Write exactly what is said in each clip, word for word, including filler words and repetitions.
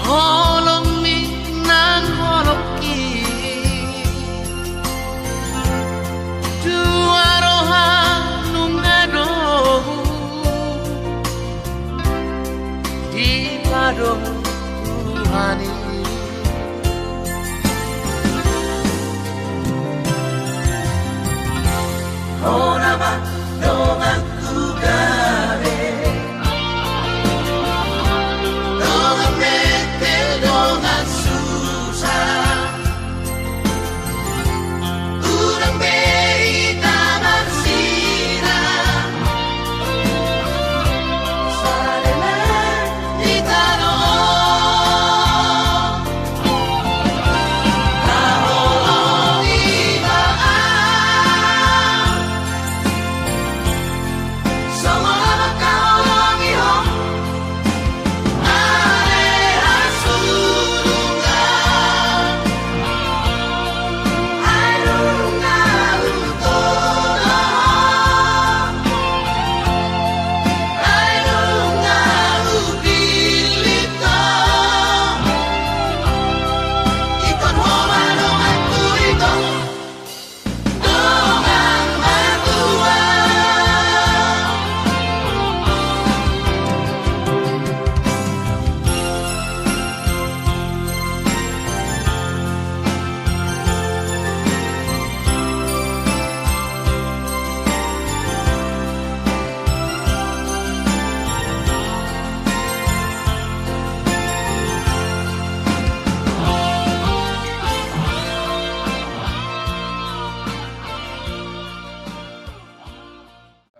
Holongmi nang holongki, dua roha nunga dohot dipadao Tuhan i. Hona ma donganku gabe, dongan metel, dongan susa. Unang be hita marsinina, sada ma hita do. Taholongi ma au, songon na mangkaholongi ho. Ale hasurungan, ai nunga hutoloan ho, ai nunga hupillit ho. Ingkon ho ma donganku, ingkon.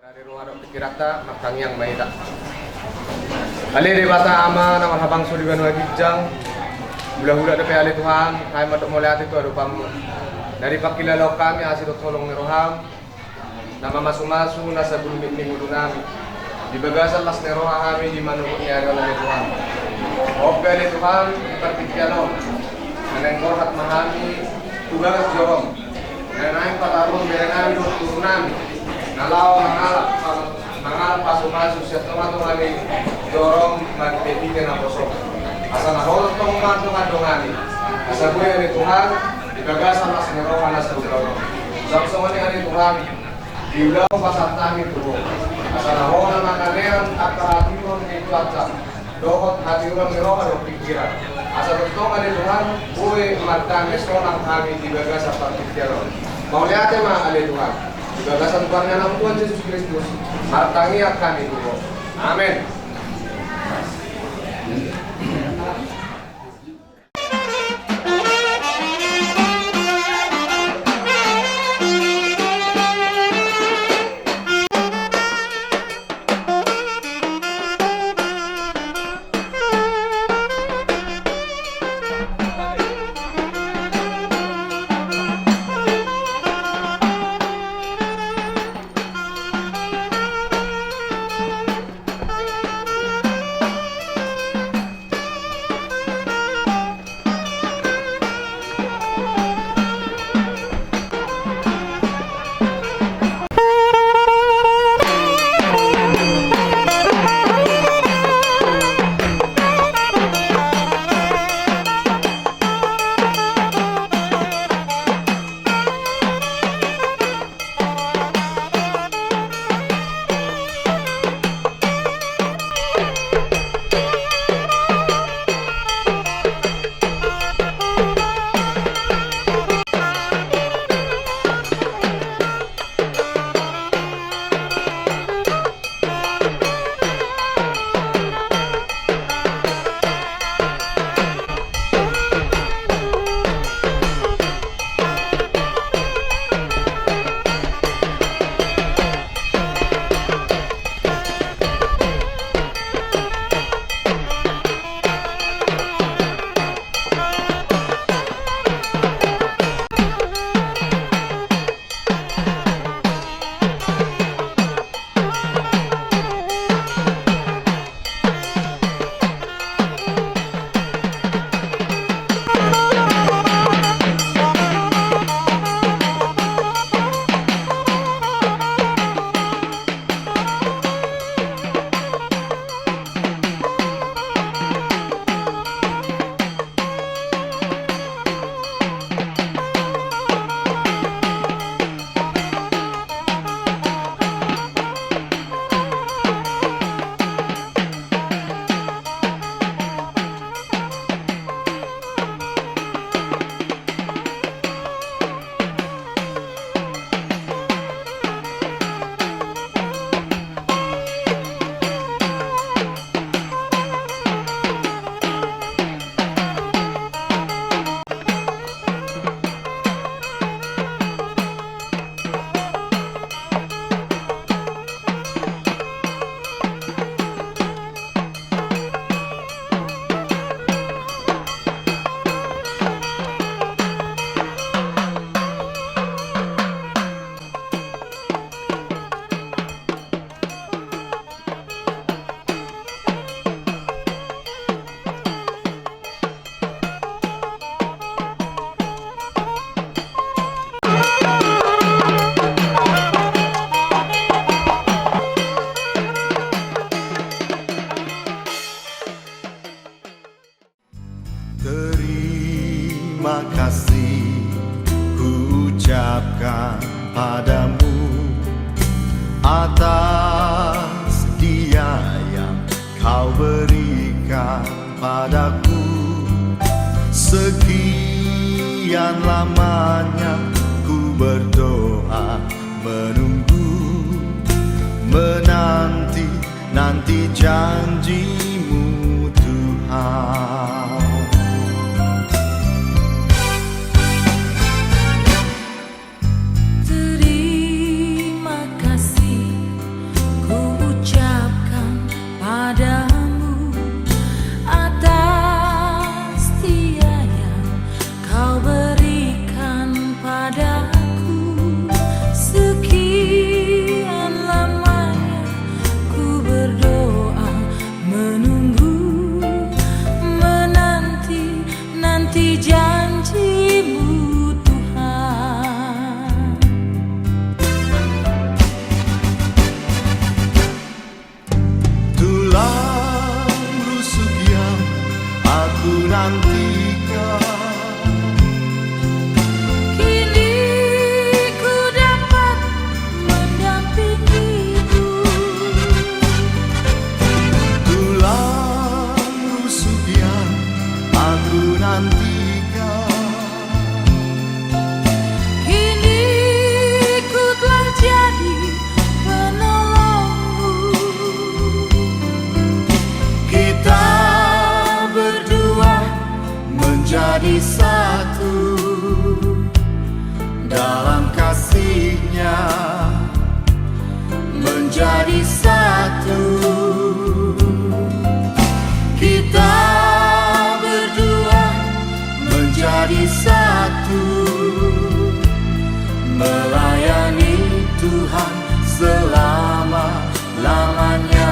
Rade roha dohot pingkiranta, martangiang ma hita. Ale Debata Ama na marhabangsa di banua ginjang, hulahula dope ale Tuhan, hami mandok mauliate tu adopanMu. Na dipangkilalaon hami asi dohot holong ni rohaM, na mamasumasu nasa bulung ni ngolunami. Di bagasan las ni roha hami di manogot ni ari on ale Tuhan. On pe ale Tuhan, di partingkian on, na naeng borhat ma hami tu bagas jorom. Na naeng pataruhon berenami dohot turunami, na laho mangalap, mangalap pasupasu sian tongatonga ni jorom marhite naposom. Asa na Ho tongtong mandongandongani. Asa boi ale Tuhan, di bagasan las ni roha na saulahon on. Songon i ale Tuhan, diulahon pasahat hami tu Ho. Asa na Ho na mangalehon angka hatiuron ni Tuhanta, dohot hatiuron ni roha dohot pingkiran. Asa tongtong ale Tuhan, boi mardame sonang hami di bagasan partingkian on. Mauliate ma ale Tuhan. Di bagasan goar ni AnakMu Tuhan Jesus Kristus, martangiang hami tu Ho. Amen. padamu, atas Dia yang Kau berikan padaku. Sekian lamanya ku berdoa, menunggu, menanti, nanti janji-Mu, Tuhan. Terima kasih ku ucapkan padamu atas setia yang Kau berikan padaku. Sekian lamanya ku berdoa, menunggu, menanti, nanti janji-Mu, Tuhan. Tulang rusuk yang aku nantikan, kini ku dapat mendampingimu. Tulang rusuk yang aku nantikan, kini ku telah jadi penolongmu. Kita berdua menjadi satu dalam kasih-Nya, menjadi satu. Kita berdua menjadi satu, melayani Tuhan selama-lamanya.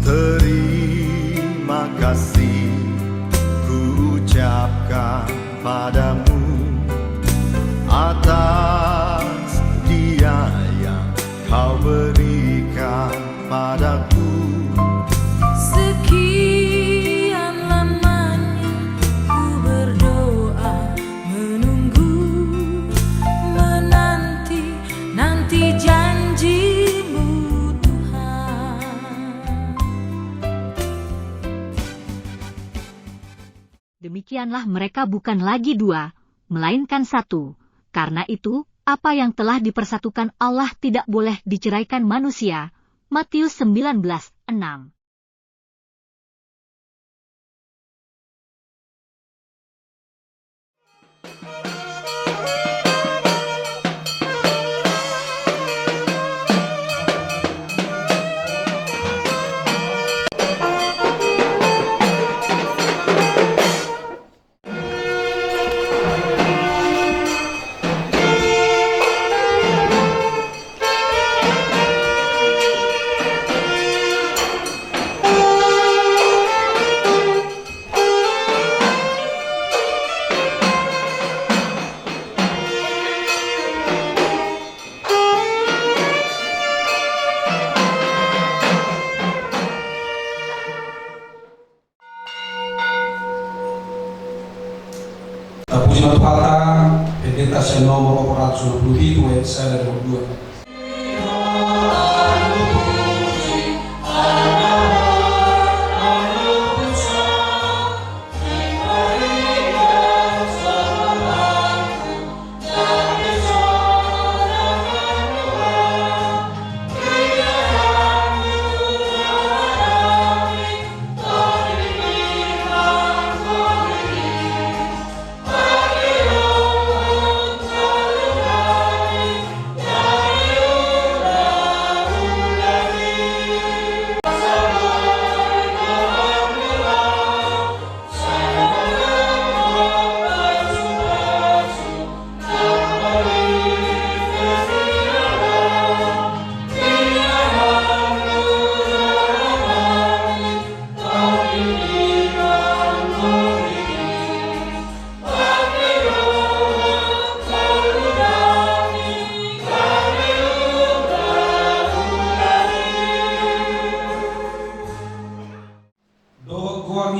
Terima kasih ku ucapkan padamu atas Dia yang Kau berikan padaku. Sekian lamanya ku berdoa, menunggu, menanti, nanti janji-Mu, Tuhan. Demikianlah mereka bukan lagi dua, melainkan satu. Karena itu, apa yang telah dipersatukan Allah tidak boleh diceraikan manusia. Matius sembilan belas enam. Tapuji ma Tuhanta. Pendeta sian nomor opat ratus dua puluh pitu, ayat sada dohot dua.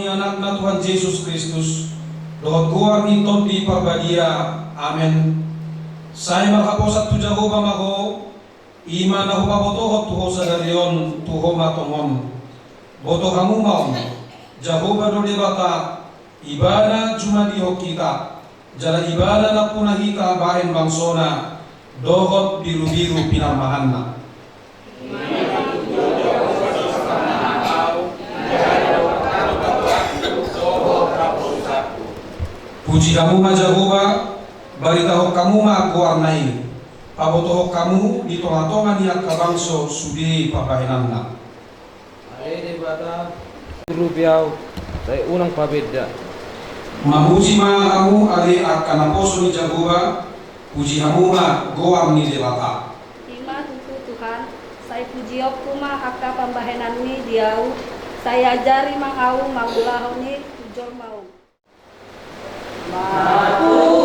Anakna Tuhan Jesus Kristus, dohot goar ni Tondi Parbadia. Amen. Sai marhaposan tu Jahowa ma ho, i ma na hupabotohon tu ho sadari on tu ho ma tongon. Boto hamu ma on, Jahowa do Debata, Ibana jumadihon hita, jala Ibana nampuna hita bahen bangsona dohot birubiru pinarmahanna. Puji hamu ma Jahowa, baritahon hamu ma goarna i, pabotohon hamu di tongatonga ni angka bangso sude pambahenanna. Ale Debata, urupi au, sai unang pabenda. Mamuji ma hamu ale angka naposo ni Jahowa, puji hamu ma goar ni Debata. I ma tutu Tuhan, sai pujionku ma angka pambahenanmi di au, sai ajari ma au mangulahon i tu jolma on. Mapungu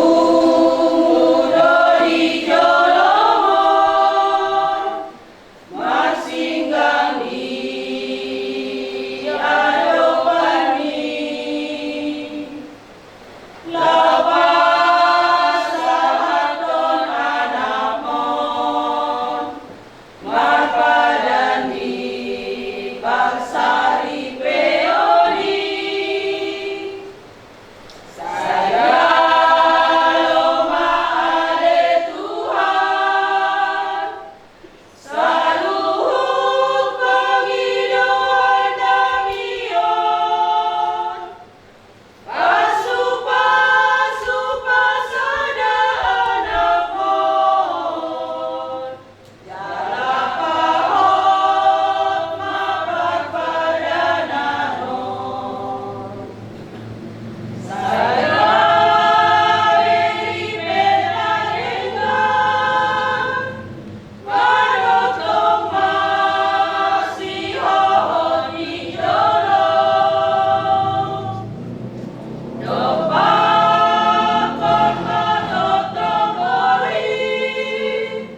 do di jolom on, marsinggang di adopanmi, laho pasahathon anakmon, marpadan di parsaripeon i. Sai jalo ma ale Tuhan, saluhut pangidoannami on, pasupasu pasada anakmon, jala pahot ma parpadanan on. Sai gabe ripen na denggan, manongtong masihohot di jolo. Dompakkon ma tongtong bohi,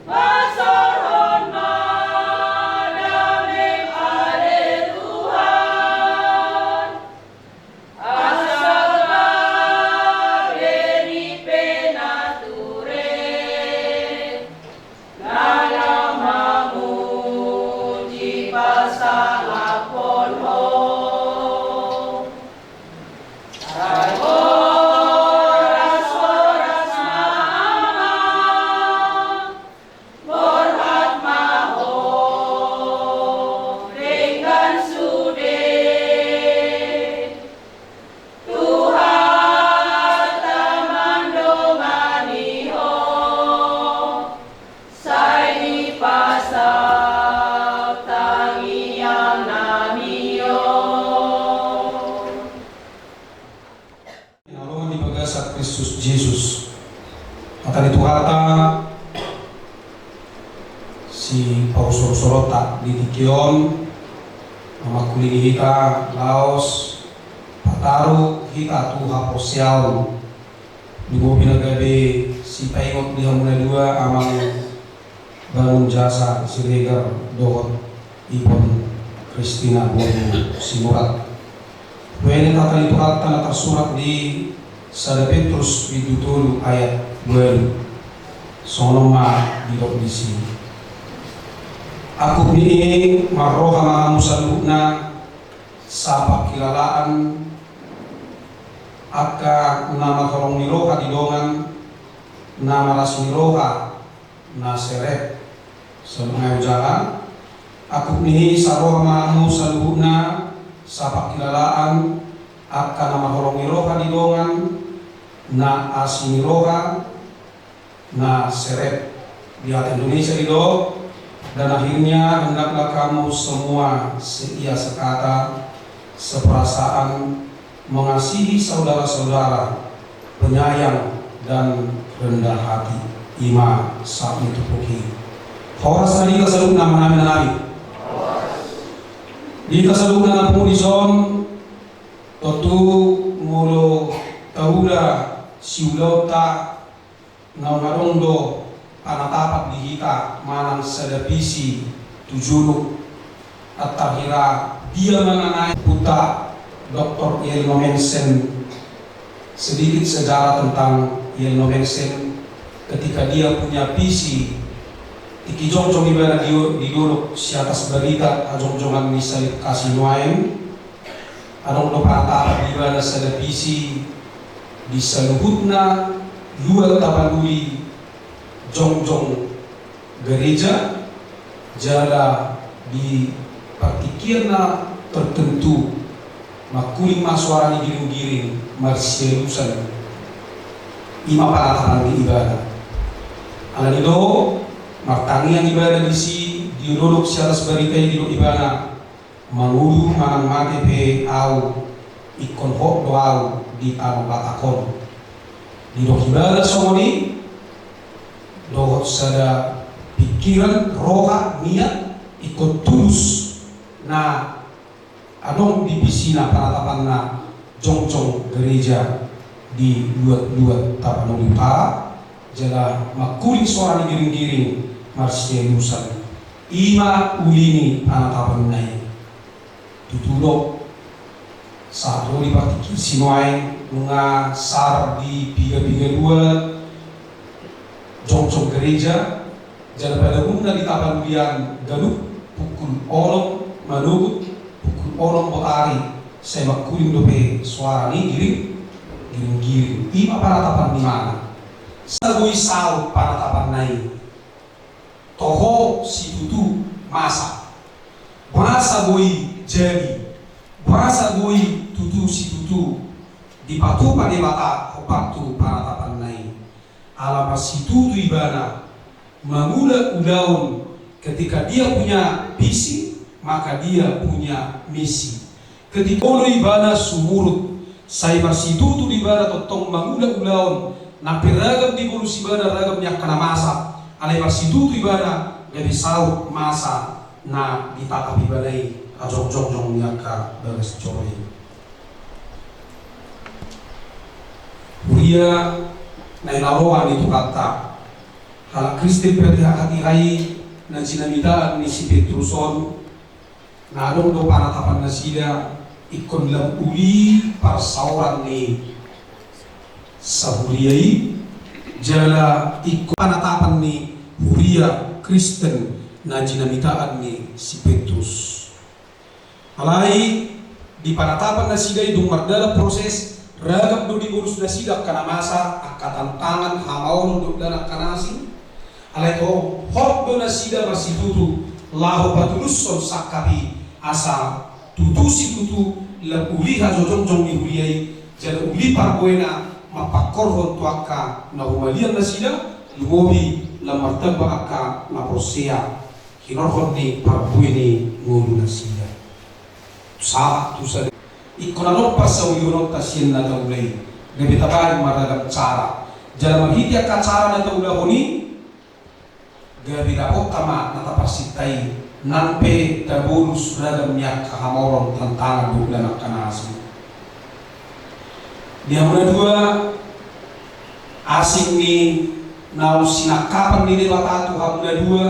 pasaorhon ma damem ale Tuhan. Asa gabe ripen na ture, na laho mamuji pasangaphon Ho. Sai horas-horas ma Amang, borhat ma Ho denggan sude. Tuhanta mandongani Ho, sai dipasaut tangiangnami on. Hinaholongan di bagasan Kristus Jesus. Hata ni Tuhanta, sipausur-usuronta di tingki on, mangkulingi hita laos pataru hita tu haporseaon. Lumobi na gabe sipaingot di hamu na dua, Amang Bangun Jasa Siregar dohot Ipon Kristina boru Simurat. Baen hata ni Tuhanta na tarsurat di sada Petrus bindu tolu ayat ualu. Songon on ma didok disi. Angkup ni i marroha ma hamu saluhutna sapangkilalaan, angka na marholong ni roha di dongan, na marasi ni roha, na serep. Songon na hujalo, angkup ni i saroha ma hamu saluhutna sapangkilalaan, angka na marholong ni roha di dongan, na asi ni roha, na serep. Di hata Indonesia didok, dan akhirnya hendaklah kamu semua seia sekata, seperasaan, mengasihi saudara-saudara, penyayang dan rendah hati. I ma sahat ni turpuk i. Horas ma di hita saluhutna, amang nami, inang nami. Di hita saluhutna na pungu dison, tontu molo taula siulaonta, naung adong do panatapan di hita manang sada visi tu jolo. Antar hira dia ma na naeng punta Doktor Yelno Mensen, sedikit sejarah tentang Yelno Mensen, ketika dia punya visi, tingki jongjong ibana di, di dolok Siatasbarita, hajongjongan ni Salib Kasih nuaeng, adong do panatapan ibana sada visi di saluhutna luat Tapanuli jongjong gereja, jala di partingkian na tertentu mangkuling ma soara ni giringgiring marsialusan. I ma panatapan ni ibana. Alani do martangiang ibana disi di dolok Siatasbarita i, didok ibana, mangolu manang mate pe ahu, ingkon hot do ahu di tano Batak on. Didok ibana songon i dohot sada pikiran, roha, niat ingkon tulus na adong di visina, panatapanna jongjong gereja di luat-luat Tapanuli Utara, jala mangkuling soara ni giringgiring marsialusan. I ma uli ni panatapanna i. Tutu do, sahat ro di partingkian sinuaeng, nunga sar di piga-piga dua jongjong gereja, jala pada umumna di Tapanuli an ganup pukul onom manogot, pukul onom botari, sai mangkuling dope soara ni giring, giringgiring. I ma panatapan ni ibana. Boasa boi saut panatapanna i? Toho situtu masa. Boasa boi jadi? Boasa boi tutu situtu dipatupa Debata hombar tu panatapanna i? Ala marsitutu ibana mangula ulaon. Ketika dia punya visi, maka dia punya misi. Ketika olo ibana sumurut, sai marsitutu do ibana tongtong mangula ulaon. Nang pe ragam dibolus ibana ragam ni angka na masa, alai marsitutu ibana gabe saut masa na ditatap ibana i, jongjong ni angka bagas joro i. Huria na hinaholongan ni Tuhanta, halak Kristen pe hatiha i na jinamitaan ni si Petrus on, na adong do panatapan nasida ingkon lam uli parsaoran ni sahuria i, jala ingkon panatapan ni huria Kristen na jinamitaan ni si Petrus. Alai di panatapan nasida i dung mardalan proses, ragam do dibolus nasida angka na masa, angka tantangan, hamaolon dohot angka na asing. Alai toho hot do nasida marsitutu laho patulushon sangkap i, asa tutu situtu lam uli hajongjong ni huria i, jala uli parbuena mampangkorhon tu angka na humaliang nasida, lumobi lam martamba angka na porsea. Hinorhon ni parbue ni ngolu nasida. Sahat tu sada ingkon adong parsaulihononta sian na taula i, gabe tabahen marragam cara. Jala marhite angka cara na taulahon i, gabe dapotta ma na taparsinta i, nang pe tabolus ragam ni angka hamaolon, tantangan dohot angka na asing. Di hamu na dua, asing ni naung sinangkapan ni Debata tu hamu na dua,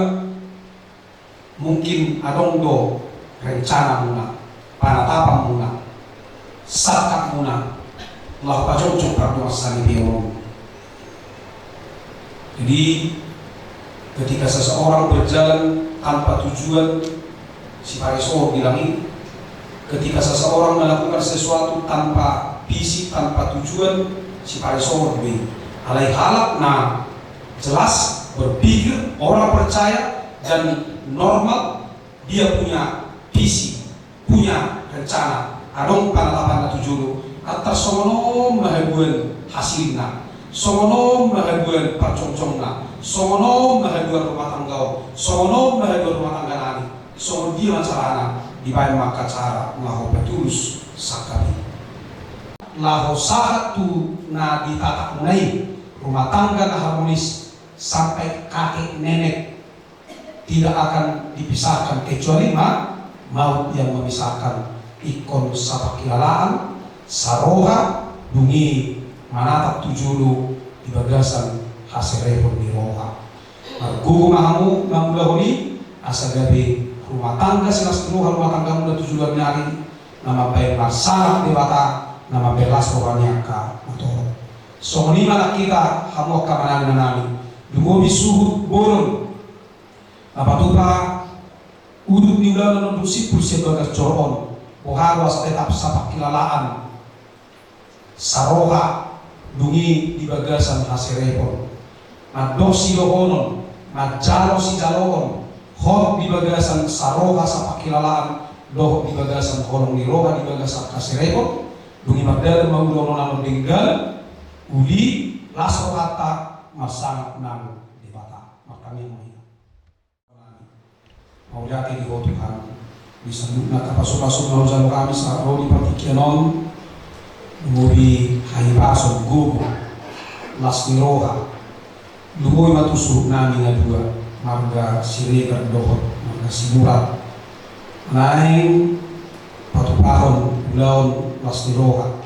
mungkin adong do rencana muna, panatapan muna, sangkap muna, laho pajongjong pardongan saripeon. Jadi, ketika seseorang berjalan tanpa tujuan, sipareso bilang ini, ketika seseorang melakukan sesuatu tanpa visi, tanpa tujuan, sipareso be. Alai halak na jelas berpikir, orang percaya, dan normal, dia punya visi, punya rencana, adong panatapanna tu jolo, antar songon on ma haduan hasilna, songon on ma haduan parjongjongna, songon on ma haduan rumah tangga on, songon on ma haduan rumah tangga nami, songon dia ma carana, dibahen ma angka cara laho patulus sangkap i. Laho sahat tu na ditatap muna i, rumah tangga na harmonis sampai kakek nenek tidak akan dipisahkan kecuali ma, maut yang memisahkan. Ingkon sapangkilalaan, saroha, dung i manatap tu jolo di bagasan haserepon ni roha. Margogo ma hamu mangulahon i, asa gabe rumah tangga silas ni roha rumah tanggamuna tu joloan ni ari. na mambahen marsangap Debata, na mambahen las roha ni angka na torop. Songon i ma nang hita, hamu angka amanami, inanami, lumobi suhut bolon na patupa udut ni ulaon on dung simpul sian bagas joro on, boha do asa tetap sapangkilalaan, saroha, dung i di bagasan haserepon, mandok sidohonon, manjalo sijaloon, hot di bagasan saroha sapangkilalaan, dohot di bagasan holong ni roha di bagasan haserepon. Dung i mardalan ma ulaon on denggan, uli, las rohanta, marsangap nang Debata. Martangiang ma hita. Mauliate di Ho Tuhan, di saluhutna angka pasupasu na hujalo hami sahat ro di partingkian on, lumobi hahipason, gogo, las ni roha, lumobi ma tu suhut nami na dua, marga Siregar dohot marga Simurat. Naeng patupahon ulaon las ni roha,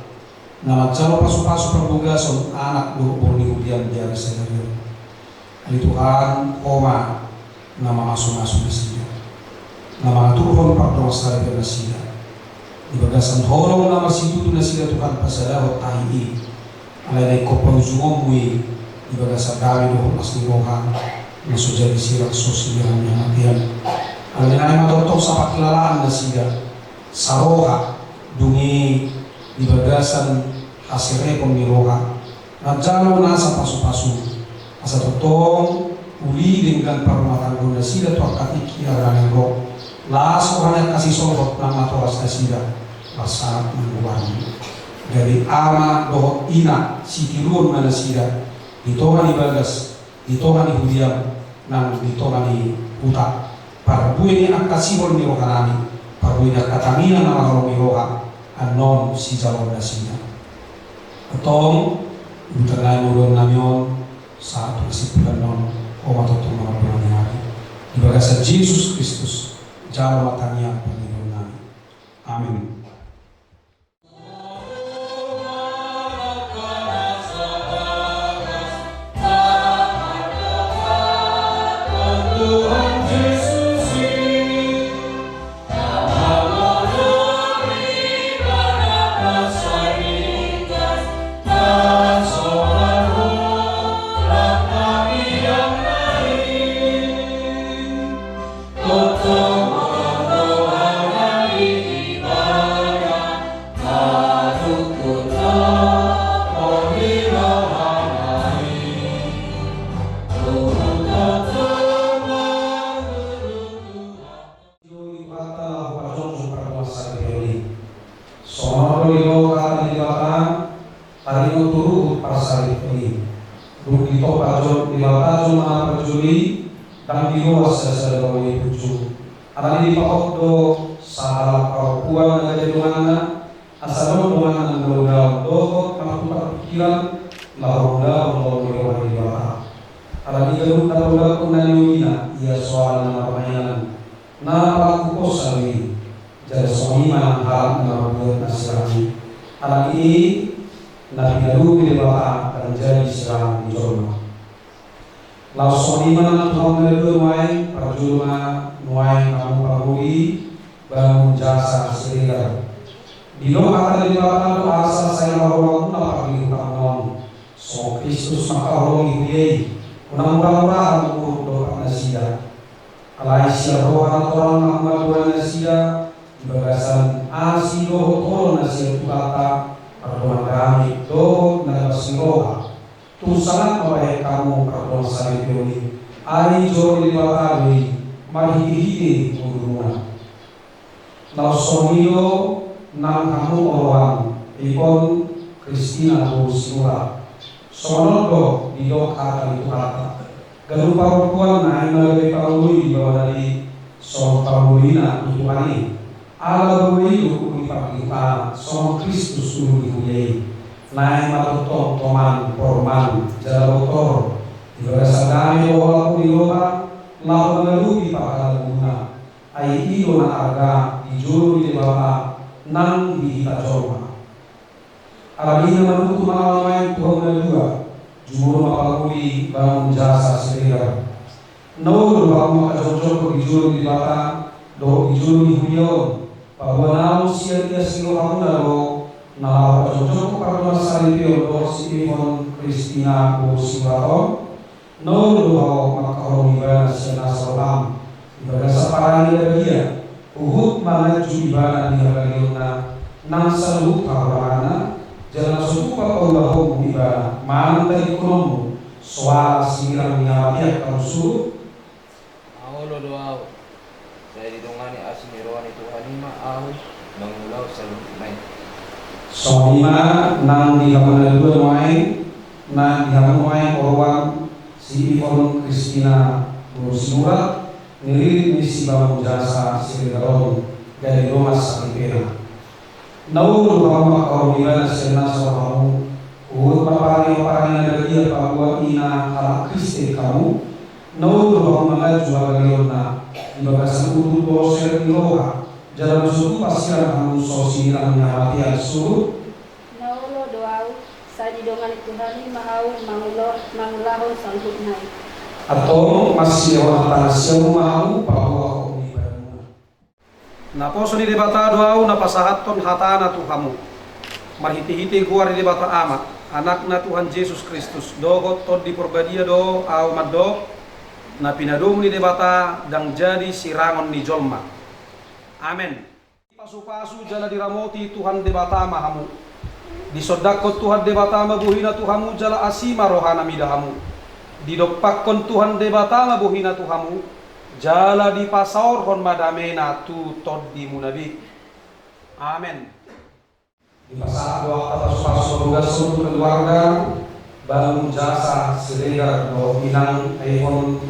na manjalo pasupasu parbagason anak dohot boru ni huria di ari sadari on. Ale Tuhan, Ho ma na mamasumasu nasida, na mangaturhon pardongansaripeon nasida. Di bagasan holong na marsitutu nasida Tuhan, pasadahon tahi i. Alai na ingkon paujungonmu i di bagasan dame dohot las ni roha, na so jadi sirang so sirang ni hamatean. Alai naeng ma tongtong sapangkilalaan nasida, saroha, dung i di bagasan haserepon ni roha, manjalo nasa pasupasu, asa tongtong uli denggan parrumatanggaon nasida tu angka tingki ari na naeng ro, las roha ni angka sisolhot nang natoras nasida, marsangap nang goarmu. Gabe ama dohot ina sitiruon ma nasida, di tonga ni bagas, di tonga ni huriam, nang di tonga ni huta. Parbue ni angka sihol ni rohanami, parbue ni angka tangiang na marholong ni roha, annon sijaloon nasida. Antong, udutan nai ma ulaonnami on, sahat tu hasimpulan on, Ho ma tongtong na mardongan ni ari. Di bagasan Jesus Kristus, jalo ma tangiang pangidoannami. Amen. Songon on do didok hata ni Debata, taringot tu ruhut parsaripeon i. Dung ditompa jolma na parjolo i, ndang diloas sasada boi punjung. Alani dipahot do sahalak parompuan na gabe donganna, asa adong donganna na ulaon dohot martukar pingkiran, laho ulaon holong ni roha ni Debata. Alani ganup na paulakhon na niolina, ia soara na marmainan, na pangkuposa do i. Jala songon i ma nang halak na mambuat na sirang i. Alani i na pinalua ni Debata ndang jadi sirang ni jolma. Laos songon i ma nang tu hamu na dua nuaeng, parjolo ma nuaeng hamu pangoli Bangun Jasa Siregar. Didok hata ni Debata do asa sai laho rohamuna pardihutamuna on, songon Kristus mangkaholongi huria i, unang murah-murahan manguruk dompak nasida. Alai sian roha na torang ma huadoan nasida, di bagasan asi dohot holong na sian Tuhanta, pardongan dame dohot na las ni roha. Tung sangap ma bahen hamu pardongansaripeon i, ai joro ni Debata do i, marhite-hite ngolumuna. Laos songon i do nang hamu oloan, ingkon Kristina boru Simurat. Songon on do didok hata ni Tuhanta. Ganup parompuan naeng ma gabe pangoloi baoa na di, songon pangolina tu Tuhan i. Ala boi do ulu ni pardihutana, songon Kristus ulu ni huria i. Naeng ma tongtong toman, porumaen, jala botor, di bagasan dame dohot holong ni roha, laho mangalupi parhalanguna. Ai i do na arga di jolo ni Debata nang di hita jolma. Alani i na manutup ma nuaeng tu hamu na dua, jumolo ma pangoli Bangun Jasa Siregar. Na olo do hamu mangkajongjongkon di jolo ni Debata dohot di jolo ni huria on. Paboa naung sian ias ni rohamuna do na laho pajongjongkon pardongansaripeon dohot si Ivon Kristina boru Sinurat on, na olo do ho mangkaholongi ibana sian nasa roham di bagasan parange na badia, huhut manganju ibana di hagaleonna nang saluhut hahuranganna, jala na so tupa paulahonmu ibana manang tadingkononmu, soara sinirang ni hamatean hamu suhut? Mangolu do ahu, sai didongani asi ni roha ni Tuhan i ma ahu mangulahon saluhutna i. Songon i ma nang di hamu na dua nuaeng, nang di hamu nuaeng oroan si Ivon Kristina boru Sinurat, niririt ni si Bangun Jasa Siregar on, gabe dongan saripeon. Na olo do hamu mangkaholongi ibana sian nasa rohamu, huhut marparange parange na badia paboa ina halak Kristen hamu, na olo do hamu manganju hagaleonna di bagasan udur dohot ser ni roha, jala na so tupa sirang hamu so sinirang ni hamatean suhut? Na olo do ahu, sai didongani Tuhan i ma ahu mangulo-, mangulahon saluhutna i. Antong marsilehonan tangan siamun ma hamu paboahon ni panumuna. Naposo ni Debata do ahu na pasahathon hatana tu hamu, marhitehite goar ni Debata Ama, Anakna Tuhan Jesus Kristus, dohot Tondi Porbadia do ahu mandok, na pinadomu ni Debata ndang jadi sirangon ni jolma. Amen. Dipasupasu jala diramoti Tuhan Debata ma hamu. Disondangkon Tuhan Debata ma bohina tu hamu jala asi ma rohana mida hamu. Didompakkon Tuhan Debata ma bohina tu hamu, jala dipasaorhon ma damena tu tondimuna be. Amen. Dipasahat do angka pasupasu panggabean tu keluarga Bangun Jasa Siregar dohot inang Ivon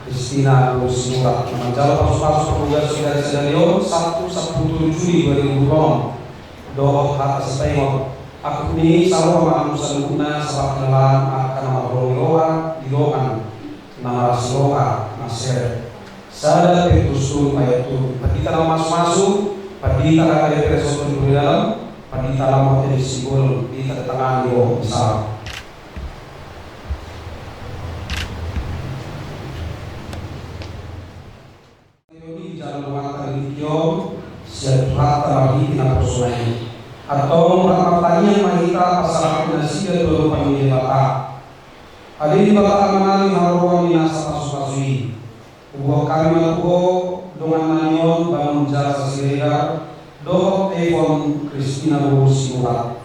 Kristina boru Sinurat. Na manjalo pasupasu panggabean sadari on, Sabtu, sampulu tolu Juli dua ribu dua puluh enam, dohot hata sipaingot. Angkup ni i, sai ro ma hamu saluhutna sahat tu halaman angka na marholong ni roha di dongan na marasi roha na serep. Sada Petrus tolu ayat tolu. Pandita na mamasumasu, pandita na gabe presbyter di Puridalam, pandita na mamortian di Simbolon, ditandatangani ho di salam. Jalo mata di tingki sian Tuhanta marhite naposona i. Antong rap martangiang ma hita pasahathon nasida tu adopan ni Debata. Ale Debata Amanami haroroan ni nasa pasupasu i, huboan hami ma tu Ho dongannami on Bangun Jasa Siregar dohot Ivon Kristina boru Sinurat.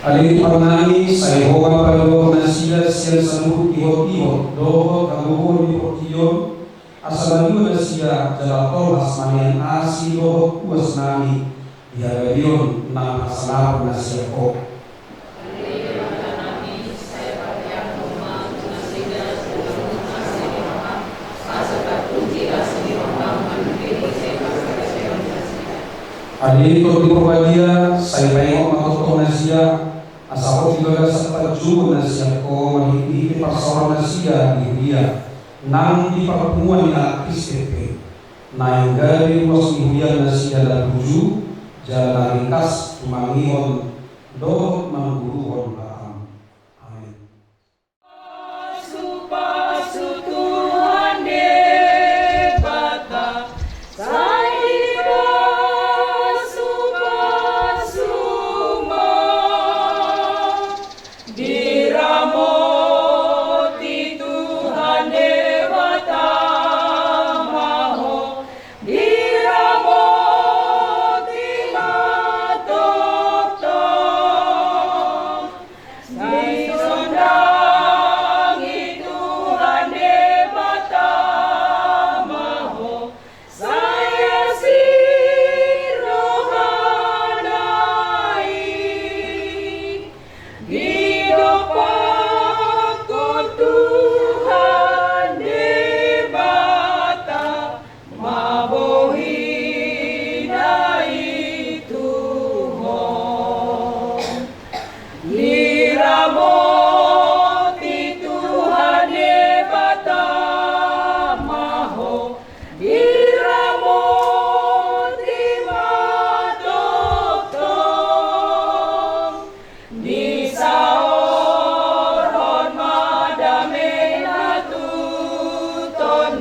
Ale Tuhannami, sai Ho ma paluahon nasida sian saluhut ihot-ihot dohot hagogoon ni portibi on, asa malua nasida jala tolhas manean asi dohot uasnami di hagabeon nang hasangapon na sian Ho. Ale Tondi Porbadia, sai paingot ma tongtong nasida, asa hot di bagasan panjouon na sian Ho marhitehite parsaoran nasida di huria nang di parpunguan ni halak Kristen pe. Naeng gabe ruas ni huria nasida na burju jala na ringkas tumangihon dohot mangguruhon hatam. Amen. Pasu-pasu Tuhan Debata, sai dipasu-pasu ma. Diramoti Tuhan Debata ma ho, diramoti ma tongtong.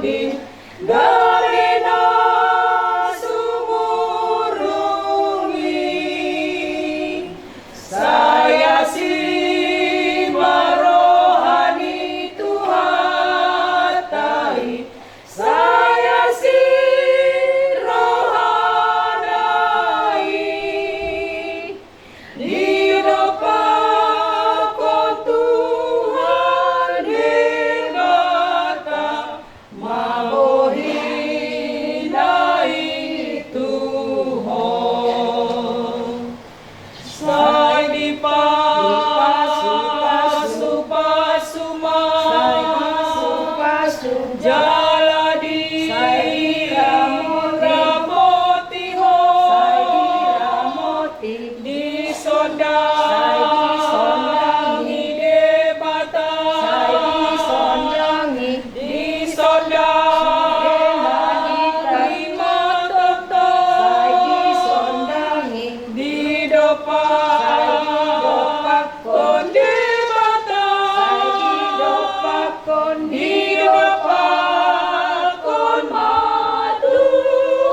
Gabe na sumurung i, sai asi ma roha ni Tuhanta i, sai asi rohana i. Didompakkon Tuhan Debata ma bohina i tu ho. Sai dipasupasu ma, sai dipasupasu, jala diramoti ho, sai diramoti. Disondangi, sai disondangi Debata, sai disondangi. Disondangi ma tongtong, sai disondangi. Didompak, sai didompakkon Debata, sai didompakkon, didompakkon ma tu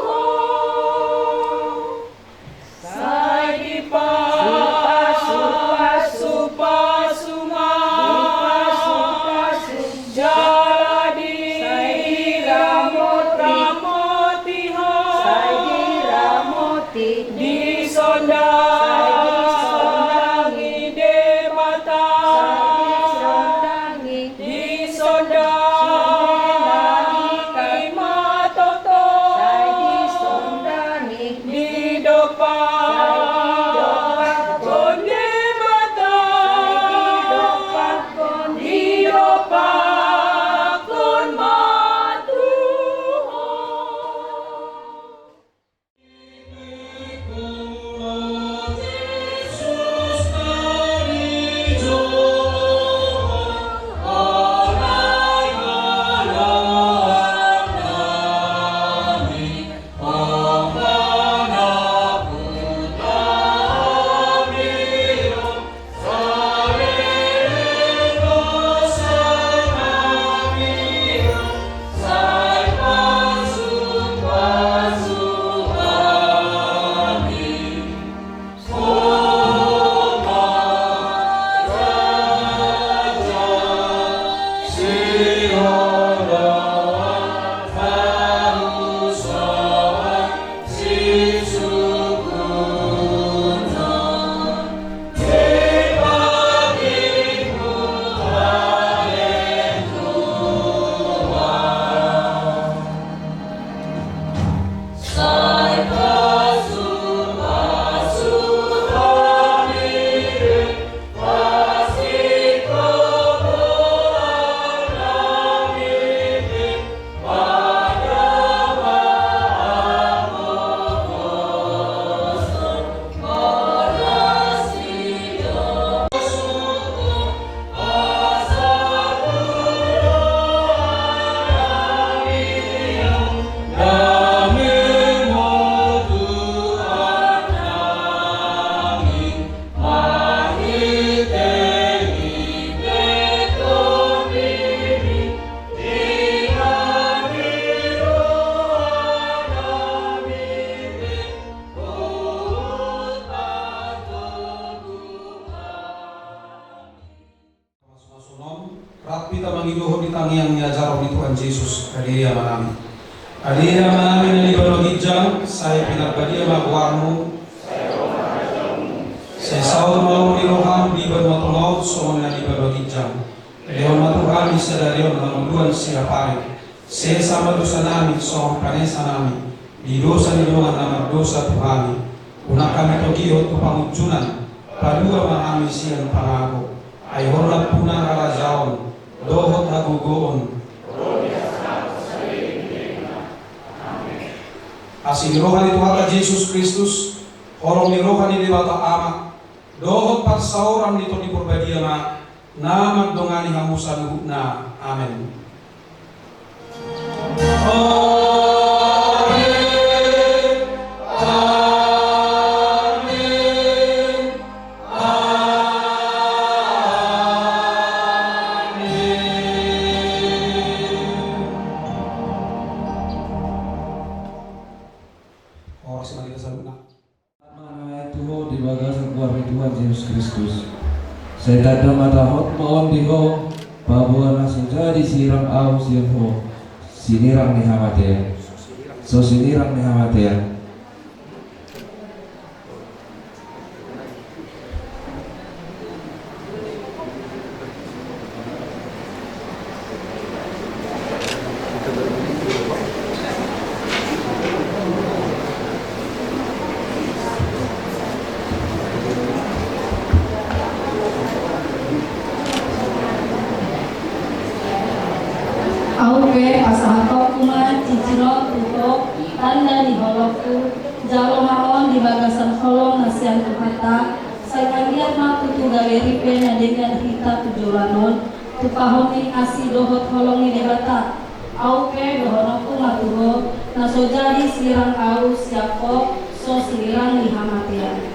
ho. Sai dipasupasu ma, dipasupasu, jala diramoti ho, sai diramoti. Disondangi, sai disondangi Debata, sai disondangi. Disondangi ma tongtong, sai disondangi. Didompak, sai didompakkon Debata, sai didompakkon, didompakkon ma tu ho. Rap hita mangidohon di tangiang ni ajaran ni Tuhan Jesus. Ale Amanami. Ale Amanami na di banua ginjang, sai pinarbadia ma goarmu. Sai saut ma lomo ni roham di banua tonga on songon na di banua ginjang. Lehon ma tu hami sadari on hangoluan siapari. Sesa ma dosanami songon panesanami di dosa ni dongan na mardosa tu hami. Unang hami togihon tu pangunjunan. Palua ma hami sian pangago. Ai ho do nampuna harajaon dohot hagogoon. Asi ni roha ni Tuhanta Jesus Kristus, holong ni roha ni Debata Ama, dohot parsaoran ni Tondi Parbadia ma na mandongani hamu saluhutna. Amen. Amen. Amen. Amen. Di bagasan goar ni Tuhan Jesus Kristus. Sai tanda matahot ma on di ho, paboa na so jadi sirang ahu sian ho, sinirang ni hamatean. So sinirang ni hamatean. Ahu pe pasahatonku ma ciciron tu ho, tanda ni holongku, jalo ma on di bagasan holong na sian Tuhanta, sai anggiat ma tutu gabe ripe na denggan hita tu joloan on, tumpahon ni asi dohot holong ni Debata. Ahu pe dohononku ma tu ho, na so jadi sirang ahu sian ho, so sinirang ni hamatean.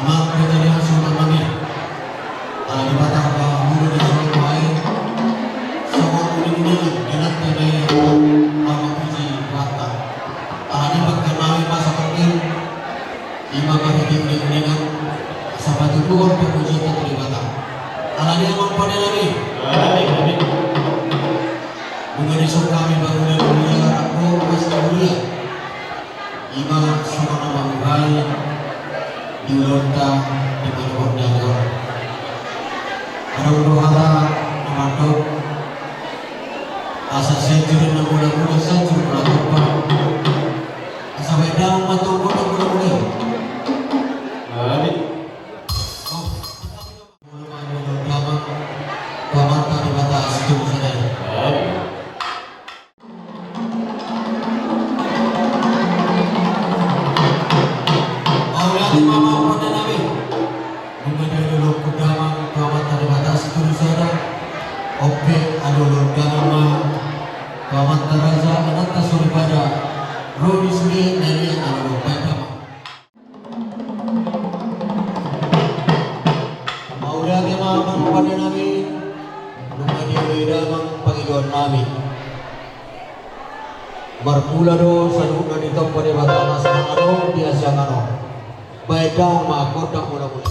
Amang raja ni hasuhuton nami, ala ni patang ba mulu ni suai bae, songon uning-uningan di nanta na ia, mama puji Tuhanta. Ala ni patang nami masa penting, ima marhite uning-uningan, asa patuduhon pamujion tu Debata. Ala ni amang pande nami. Nunga dison hami bangunan huria, rap dohot ruas ni huria. Ima songon na mamungkai di ulaonta di manogot ni ari on. Adong do hata na mandok, asa sianjur na mula-mula, sianjur na tompa. Asa baen damang ma tonggo na mula-mula i. Molo baen damang tu Amanta Debata Situhu sada i. Mauliate ma amang pande nami. Nunga dioloi-oloi damang tu Amanta Debata Situhu sada. On pe dioloi-oloi damang ma tu amanta raja, inanta soripada, ro di sude na nian na lolo, baen damang. Mauliate ma amang pande nami, nunga dioloi damang pangidoan nami. Marmula do saluhutna ditompa Debata na so adong di hasiangan on. Baen damang ma gondang mula-mula.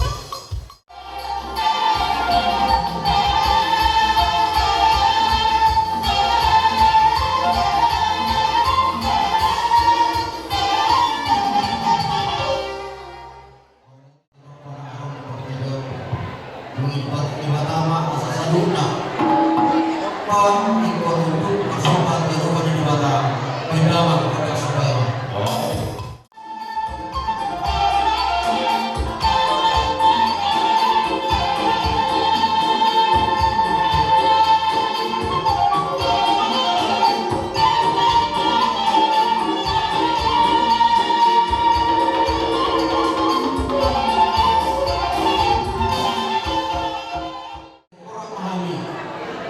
Dung i patang ni Debata ma asa saluhutna. Pang ingkon unduk marsomba di Debata. Baen damang gondang somba i.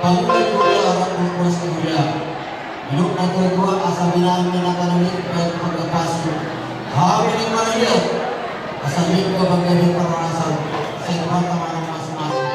Pangula di huria, rap dohot ruas ni huria. Didok natua-tua, asa binaan ni na tano i baen panggapas. Hami di huria, asa lingka bangga di parhorasan. Sai Tuhanta ma na mamasu-masu.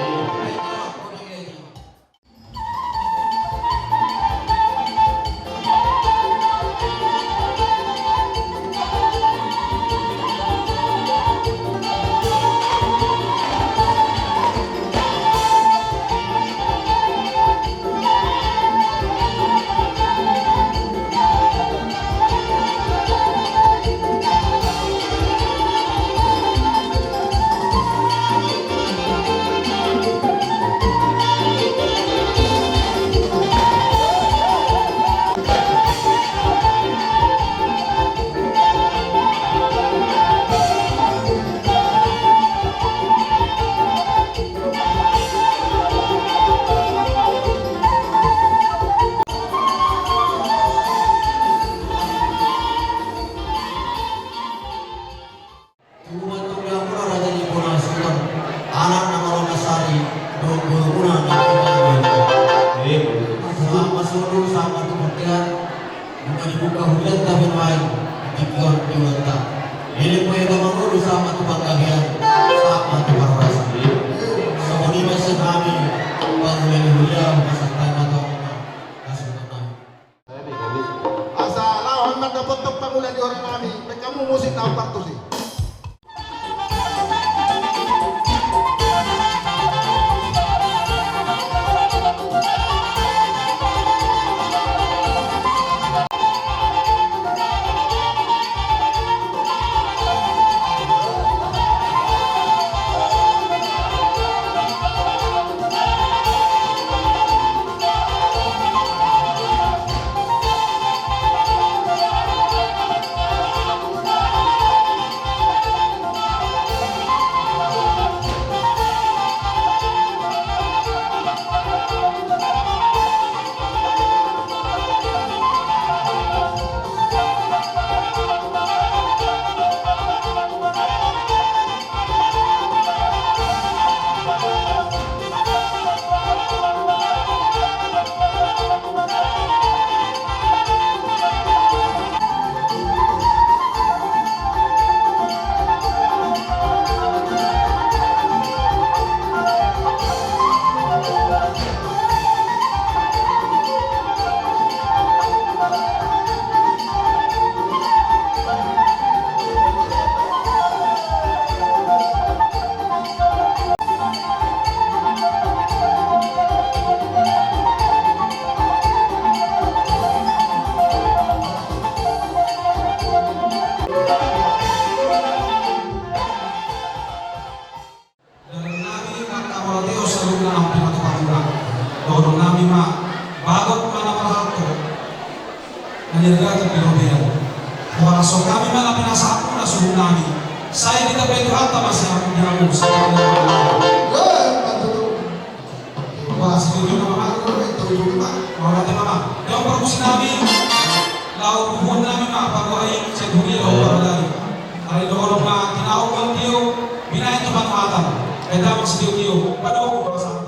Tapi nuaeng, tingki on di ulunta. Leleng ma hita mangolu, sahat ma tu panggabean, sahat ma tu parhorasan. Songon i ma sian hami pangula ni huria, pasahat ma tong. Asa laho ma dapothon pangula ni huria nami, baen hamu musik na hombar tusi. Dalan nami ma na marateos, saluhutna na pinatupa Tuhan. Dohonon nami ma, bagot ma na marhalto, na niargakan di robean. Huarashon nami ma na pinasahatmuna suhut nami. Sai ditambai Tuhanta ma sian hamu, di hamu, saluhutna. Mauliate ma. Laho bubuhon nami ma paboa i sian huria dohot parhalado. Alai dohonon ma, tinahuthon tio, binahen tu panuhatan. Baen damang sitio-tio, padomu ma sa.